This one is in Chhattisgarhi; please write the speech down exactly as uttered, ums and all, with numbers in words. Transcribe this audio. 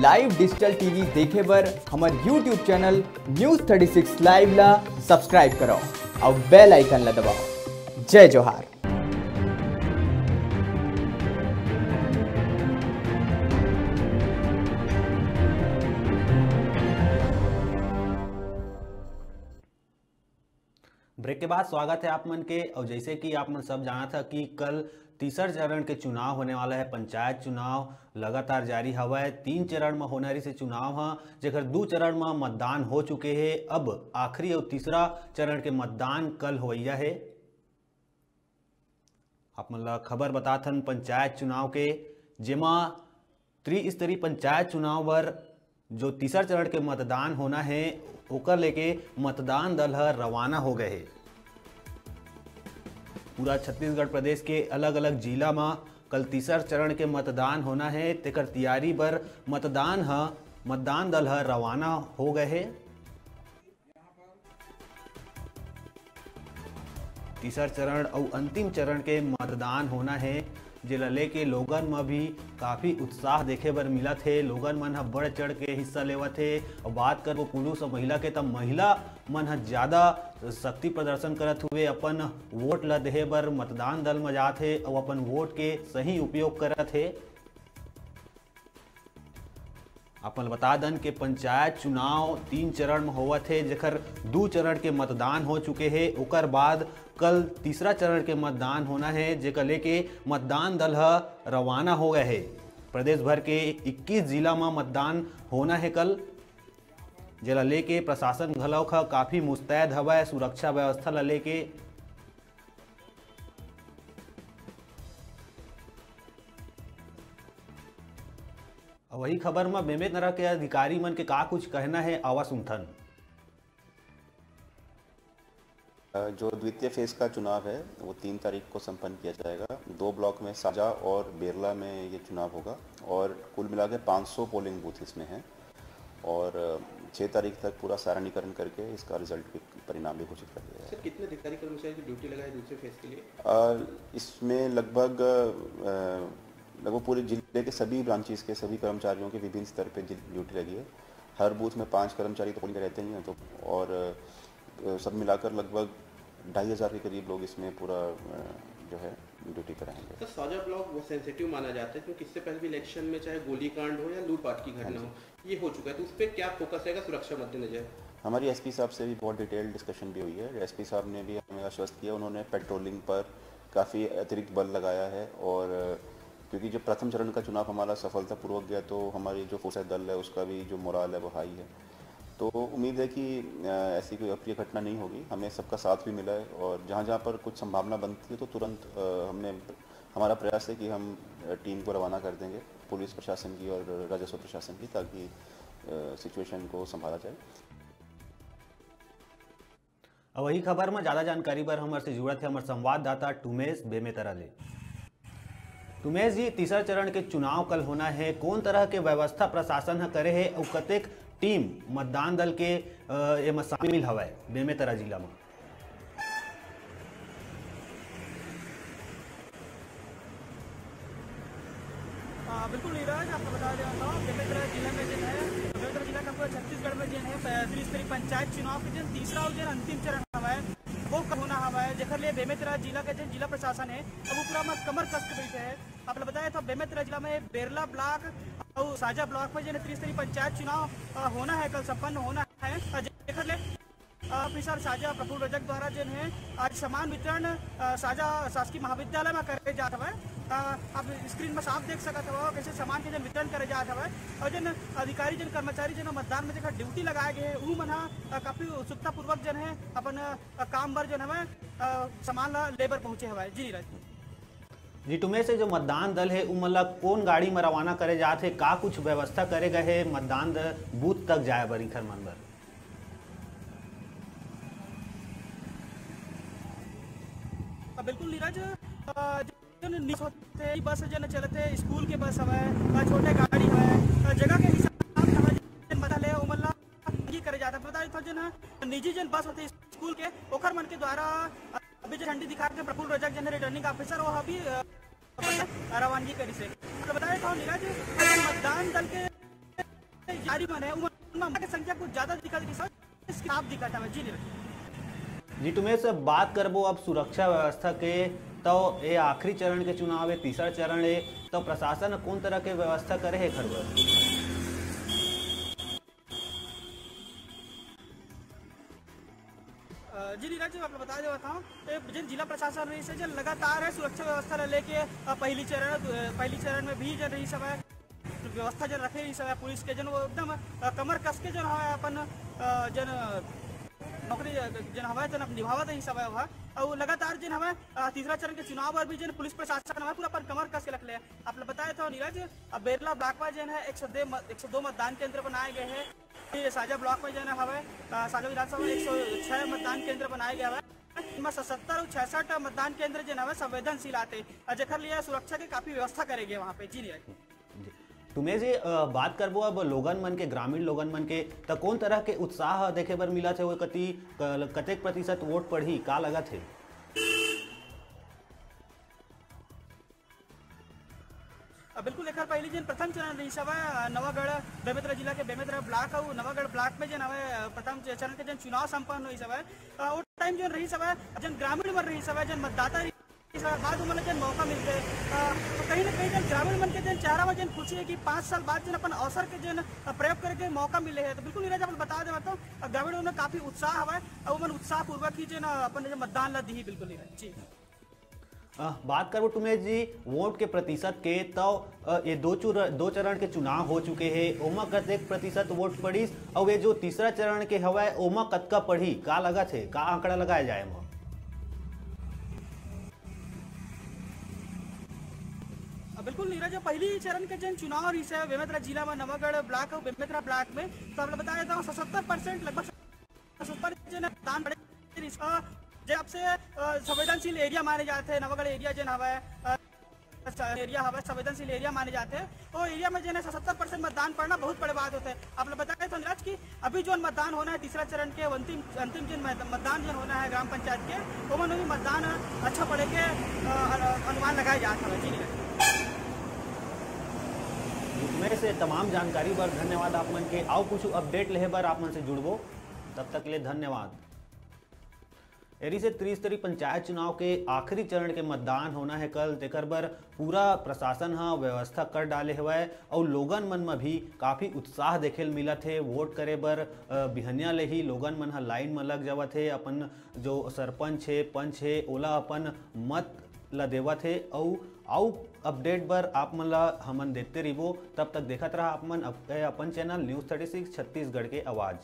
Live digital T V देखे बर हमर YouTube channel News thirty six Live ला subscribe करो और bell icon ला दबाओ। जय जोहार। ब्रेक के बाद स्वागत है आप मन के। और जैसे कि आप मन सब जानत ह कि कल तीसर चरण के चुनाव होने वाला है। पंचायत चुनाव लगातार जारी हवय, तीन चरण म होना रहिस हे चुनाव ह, जेकर दू चरण म मतदान हो चुके हे। अब आखिरी और तीसरा चरण के मतदान कल होवइया हे। आप मन ला खबर बताथन पंचायत चुनाव के, जेमा त्रिस्तरीय पंचायत चुनाव बर जो तीसर चरण के मतदान होना है, ओकर लेके मतदान दल ह रवाना हो गए हे। पूरा छत्तीसगढ़ प्रदेश के अलग-अलग जिला म कल तीसर चरण के मतदान होना है, तेकर तैयारी बर मतदान ह, मतदान दल ह रवाना हो गए हे। तीसर चरण अउ अंतिम चरण के मतदान होना हे, जेला लेके लोगन म भी काफी उत्साह देखे बर मिलत हे। लोगन मन ह बढ़ चढ़ के हिस्सा लेवत हे। अउ बात करबो पुरुष अउ महिला के, त महिला मन ह ज्यादा शक्ति प्रदर्शन करत हुए अपन वोट ल देहे बर मतदान दल म जात हे अउ अपन वोट के सही उपयोग करत हे। अपन बता दन के पंचायत चुनाव तीन चरण म होवत हे, जेकर दू चरण के मतदान हो चुके हे। ओकर बाद कल तीसरा चरण के मतदान होना हे, जेकर लेके मतदान दल ह रवाना हो गए हे। प्रदेश भर के इक्कीस जिला म मतदान होना हे कल, जेला लेके प्रशासन घलौक ह काफी मुस्तैद हवय सुरक्षा व्यवस्था ल लेके। अउ वही खबर म बेमेतरा के अधिकारी मन के का कुछ कहना हे, आवा सुनथन। जो द्वितीय फेज का चुनाव है, वो तीन तारीख को संपन्न किया जाएगा। दो ब्लॉक में, साजा और बेरला में ये चुनाव होगा और कुल मिला के पाँच सौ पोलिंग बूथ इसमें हैं और छः तारीख तक पूरा सारणीकरण करके इसका रिजल्ट भी, परिणाम भी घोषित कर दिया जाएगा। सर, कितने अधिकारी कर्मचारी की ड्यूटी लगा है दूसरे फेज के लिए? अ, इसमें लगभग, अ, लगभग पूरे जिले के सभी ब्रांचेस के सभी कर्मचारियों के विभिन्न स्तर पे जि-, ड्यूटी लगी है। हर बूथ में पाँच कर्मचारी तो पोलिंग रहते ही हैं, तो और, अ, सब मिलाकर लगभग ढाई हज़ार के करीब लोग इसमें पूरा, अ, जो है, ड्यूटी पे रहेंगे। सर, साजा ब्लॉक वो सेंसिटिव माना जाता है, क्योंकि इससे पहले भी इलेक्शन में चाहे गोलीकांड हो या लूटपाट की घटना हो, ये हो चुका है, तो उस पर क्या फोकस रहेगा सुरक्षा मद्देनजर? हमारी एसपी साहब से भी बहुत डिटेल डिस्कशन भी हुई है। एसपी साहब ने भी हमें आश्वस्त किया, उन्होंने पेट्रोलिंग पर काफ़ी अतिरिक्त बल लगाया है और क्योंकि जब प्रथम चरण का चुनाव हमारा सफलतापूर्वक गया, तो हमारी जो फोर्स दल है, उसका भी जो मोराल है, वो हाई है। तो उम्मीद है कि, अ, ऐसी कोई अप्रिय घटना नहीं होगी। हमें सबका साथ भी मिला है और जहाँ-जहाँ पर कुछ संभावना बनती है, तो तुरंत, अ, हमने, हमारा प्रयास है कि हम, अ, टीम को रवाना कर देंगे पुलिस प्रशासन की और राजस्व प्रशासन की, ताकि, अ, सिचुएशन को संभाला जाए। अब वही खबर में ज्यादा जानकारी बर हमर से जुड़त है हमर संवाददाता टुमेश बेमेतरा ले। टुमेश जी, तीसरा चरण के चुनाव कल होना है, कौन तरह के व्यवस्था प्रशासन ह करे है अउ कतेक टीम मतदान दल के, अ, एमा शामिल हवय बेमेतरा जिला म? हाँ, बिल्कुल नीरज, आपको बता देना था, बेमेतरा जिला में जो है, बेमेतरा जिला का पूरा छत्तीसगढ़ में जो है, प-, त्रिस्तरीय पंचायत चुनाव के जो तीसरा और जो अंतिम चरण हवा है, वो कब होना हवा है, जेकर लिए बेमेतरा जिला के जो जिला प्रशासन है, अब वो पूरा में कमर कस के बैठे है। आप लोग बताया था, बेमेतरा जिला में बेरला ब्लॉक और साजा ब्लॉक में जो है, त्रिस्तरीय पंचायत चुनाव, अ, होना है, कल संपन्न होना है। और जेकर लिए ऑफिसर साजा प्रफुल्ल रजक द्वारा जो है आज सामान वितरण, अ, साजा शासकीय महाविद्यालय में करे जात हवय। अ, आप स्क्रीन में साफ देख सकत हवय कैसे सामान के जन वितरण करे जात हवय और जन अधिकारी, जन कर्मचारी, जन मतदान में जेकर ड्यूटी लगाए गए हे, ऊ मन ह, अ, काफी उत्सुकता पूर्वक जन है अपन, अ, काम बर जन हवय, अ, सामान ला लेबर पहुंचे हवय। जी नीरज। जी टुमेश, से जो मतदान दल है, उमन ला कौन गाड़ी में रवाना करे जात है, का कुछ व्यवस्था करे गए है मतदान द-, बूथ तक जाए बर इखर मन बर? बिल्कुल नीरज, अ, जन निजी होथे, बस जन चलथे, स्कूल के बस हवय, अ, छोटे गाड़ी हवय, अ, जगह के हिसाब से हवय, जन बता ले, उमन ला ये करे जात हे। बता देथव, जन निजी जन बस होथे स्कूल के, ओखर मन के द्वारा, अ, अभी जो झंडी दिखा के प्रफुल्ल रजक जन रिटर्निंग ऑफिसर, वो अभी, अ, रवानगी करिस हे। तो बता देथव नीरज, मतदान दल के अधिकारी मन हे, उमन म महिला के संख्या कुछ ज्यादा दिखत रहिस, इसके साफ दिखत हवे। जी, नीरज। जी, तुमेश, बात करबो अब सुरक्षा व्यवस्था के, तो ये आखिरी चरण के चुनाव हे, तीसरा चरण हे, तो प्रशासन ह कौन तरह के व्यवस्था करे हे एखर बर? अ, जी, नीरज जी, मैं आपको बता देवत हूँ, ये जिन जिला प्रशासन रहिस हे, जिन लगातार हे सुरक्षा व्यवस्था ला लेके, अ, पहली चरण, अ, पहली चरण में भी जन रहिस हवय, व्यवस्था जन रखे रहिस हवय पुलिस के, जन वो एकदम, अ, कमर कस के जन हवय अपन, अ, जन, अ, नौकरी, अ, जन हवय, जन निभावत रहिस हवय ओहा। अउ लगातार जन हवय, अ, तीसरा चरण के चुनाव बर भी जन पुलिस प्रशासन हवय पूरा अपन कमर कस के रख ले। आप ला बताए तो नीरज, अब बेरला ब्लॉक में जन हे एक सौ दो म-, एक सौ दो मतदान केंद्र बनाए गए हे। ये साजा ब्लॉक में जन हवय, अ, साजा विधानसभा में एक सौ छह मतदान केंद्र बनाए गए हवय। इनमें सतहत्तर अउ छियासठ मतदान केंद्र जन हवय संवेदनशील आते, अ, जेकर लिए सुरक्षा के काफी व्यवस्था करे गए वहाँ पे। जी, नीरज। जी। तुमेश जी, अ, बात करबो अब लोगन मन के, ग्रामीण लोगन मन के, त कौन तरह के उत्साह देखे बर मिलत हे? वो कति क-, कतेक प्रतिशत वोट पड़ही, का लगत हे? अ, बिल्कुल, एकर पहली जन प्रथम चरण रहिस हवय, अ, नवागढ़, बेमेतरा जिला के बेमेतरा ब्लॉक अउ नवागढ़ ब्लॉक में जन हवय, अ, प्रथम च-, चरण के जन चुनाव संपन्न होइस हवय। अ, वो टाइम जन रहिस हवय, जन ग्रामीण मन रहिस हवय, जन मतदाता रहिस हवय, बाद उमन ला जन मौका मिलथे, अ, तो कहीं ना कहीं जन ग्रामीण मन के जन चेहरा में जन खुशी हे कि पाँच साल बाद जन अपन अवसर के जन, अ, प्रयोग करे के मौका मिले हे। तो बिल्कुल नीरज, अपन बता देवत हूँ, अ, ग्रामीण मन में काफी उत्साह हवय, अउ उमन उत्साहपूर्वक ही जन, अ, अपन जन मतदान ला दिही। बिल्कुल नीरज जी। अ, बात करबो तुमेश जी, वोट के प्रतिशत के, तो, अ, ये दो चुर-, दो चरण के चुनाव हो चुके हे, ओमा कतेक प्रतिशत वोट पड़िस, अउ ये जो तीसरा चरण के हवय, ओमा कतका पड़ही, का लगत हे, का आंकड़ा लगाए जाए एमा? अ, बिल्कुल नीरज, पहली चरण के जन चुनाव रहिस हे बेमेतरा जिला में नवागढ़ ब्लॉक अउ बेमेतरा ब्लॉक में, तो आप लोग बता देता हूँ, सतहत्तर परसेंट लगभग सतहत्तर जन मतदान पड़े रहिस, अ, जे आपसे, अ, संवेदनशील एरिया माने जाते, नवागढ़ एरिया जन हवय, अ, एरिया हवय, संवेदनशील एरिया माने जाते, वो एरिया में जन सतहत्तर परसेंट मतदान पड़ना बहुत बड़े बात होते। आप लोग बताए तो नीरज कि अभी जो मतदान होना है तीसरा चरण के अंतिम, अंतिम जन मत-, मतदान जन होना है ग्राम पंचायत के, ओमन भी मतदान अच्छा पड़े के, अ, अनु-, अनुमान लगाए जात हवय। जी नीरज। में से तमाम जानकारी बर धन्यवाद आप मन के। अउ कुछ अपडेट लेहे बर आप मन से जुड़बो, तब तक ले धन्यवाद। एरी से त्रिस्तरीय पंचायत चुनाव के आखिरी चरण के मतदान होना है कल, तेकर बर पूरा प्रशासन ह व्यवस्था कर डाले हवय अउ लोगन मन म भी काफी उत्साह देखे ल मिलत हे। वोट करे बर, अ, बिहनिया ले ही लोगन मन ह लाइन म लग जावत हे, अपन जो सरपंच हे, पंच हे, ओला अपन मत ल देवत हे। अउ, अउ अपडेट बर आप मन ल हमन देखते रहिबो। तब तक देखत रहा आप मन अप-, अपन channel news thirty six Chhattisgarh के आवाज़।